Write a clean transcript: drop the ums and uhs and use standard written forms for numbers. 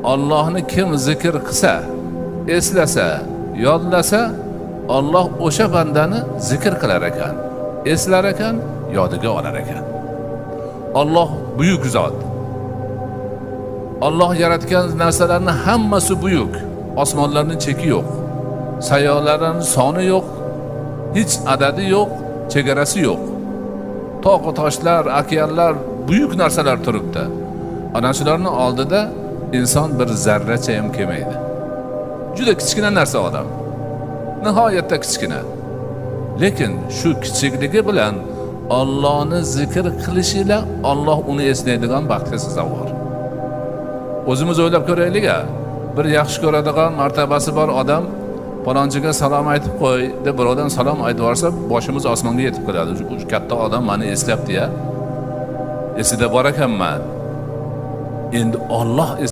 Ollohni kim zikr qilsa, eslasa, yodlasa, Olloh o'sha bandani zikr qilar ekan, eslar ekan, yodiga olar ekan. Olloh buyuk zot. Olloh yaratgan narsalarni hammasi buyuk. Osmonlarning cheki yo'q. Sayyoralarning soni yo'q. Hech adadi yo'q, chegarasi yo'q. Tog' toshlar, okeanlar, buyuk narsalar turibdi. Ana shularning oldida inson bir zarracha ham kelmaydi. Juda kichkina narsa odam. Nihoyatda kichkina. Lekin shu kichikligi bilan Ollohni zikr qilishiyle Olloh uni eslaydigan baxtga sazovor. O'zimiz o'ylab ko'raylik-a. Bir yaxshi ko'radigan martabasi bor odam falonchiga salom aytib qo'y deb birovdan salom aytib yuborsa, boshimiz osmonga yetib keladi. Shu katta odam mani eslayapti ya. Esida bor ekanman. Endi Olloh